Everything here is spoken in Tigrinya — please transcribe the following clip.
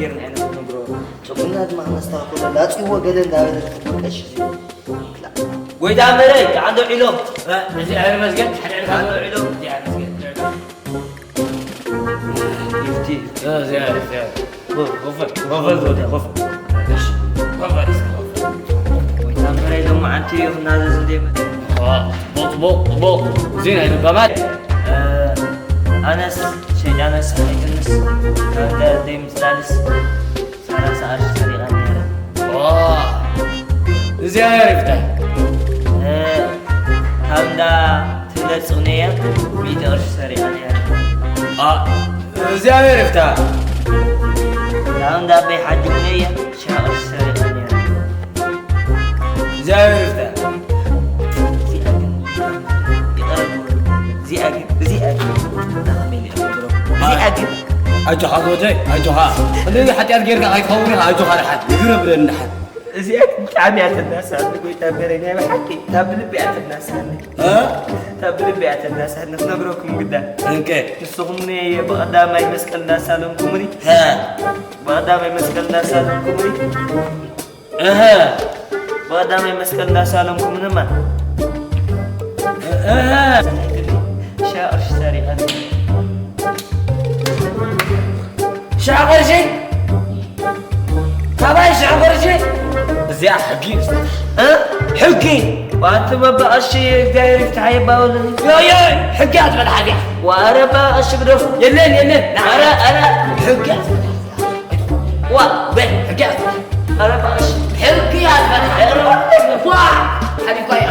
ጌርና ኢና ንነግሮ። ጸጉርና ድማ ክነስተኻኽሎ ላጽይዎ ገለ እንዳበለ ትኽብር ቀሺ እዚ። ጎይታ መረይ፣ ከዓንዶ ዒሎም። እ፣ እዚ ኣይመስገን፣ ሓደ ዕልካ ከዓንዶ ዒሎም። እዚ ኣይመስገን። ይፍቲ። እ፣ እዚ ኣሪፍ፣ እዚ ኣሪፍ። ኮፍ፣ ኮፍ፣ ኮፍ፣ ኮፍ፣ ኮፍ። እሺ፣ ኮፍ፣ ኮፍ። ጎይታ መረይ፣ ሎማዓንቲ እዩ ክናዘዝ እንደ ይመጽእ። ዋ፣ ጽቡቕ፣ ጽቡቕ፣ ጽቡቕ። እዚ ናይ ልባማት። እ፣ ኣነስ ሸይጣን ኣሳሒቱንስ፣ ካብ ደርደይ ምስላልስ፣ ሰላሳ ቅርሺ ሰሪቐ ነይረ። ኦ፣ እዚኣ ኣሪፍታ። እ፣ ካብ እንዳ ትብለጽ እያ ሚእቲ ቅርሺ ሰሪቐ ነይረ። ኣ፣ እዚኣ ኣሪፍታ። ካብ እንዳ ኣበይ ሓጅ እያ ሽሕ ቅርሺ ሰሪቐ ነይረ። እዚኣ ኣሪፍታ። እዚኣ ግን፣ ይቕረ፣ እዚኣ ግን፣ እዚኣ ግን፣ እዚኣ ግን፣ ኣጆኻ ዝወደይ፣ ኣጆኻ። ክንደዚ ሓጢኣት ጌርካ ከይትኸውን ኢኻ፣ ኣጆኻ ደሓን። ይግረ ብለኒ ደሓን። እዚኣ ግን ብጣዕሚ እያ ተናስኣኒ፣ ጎይታ በረኛ፣ ብሓቂ፣ ካብ ልቢ እያ ተናስኣኒ። እ? ካብ ልቢ እያ ተናስኣኒ፣ ክነግረኩም ግዳ። እንከ? ንስኹም ን-፣ ብቐዳማይ መስቀል እንዳሳለምኩምኒ። ሀ። ብቐዳማይ መስቀል እንዳሳለምኩምኒ። እህ። ብቐዳማይ መስቀል እንዳሳለምኩምንማ። እህ። ሻቕርሽ ሰሪቐኒ። ሽሕ ቅርሺ? ካባይ ሽሕ ቅርሺ? እዚኣ ሕጊ እዩ። እ? ሕጊ። ዋንቲ መባቐሺ እግዚኣብሔር ይፍትሓ ይባበሉኒ። ዮ፣ ዮ፣ ሕጊ ኣትበል ሓዚኣ። ዋረ ባቐሺ ግደፉ። የለን፣ የለን። ኣረ፣ ኣረ። ሕጊ ኣትበል። ዋ፣ በል፣ ሕጊ ኣትበል። ኣረ ባቐሺ። ሕጊ ኣትበል። ዋ፣ ሓሊፋ እያ።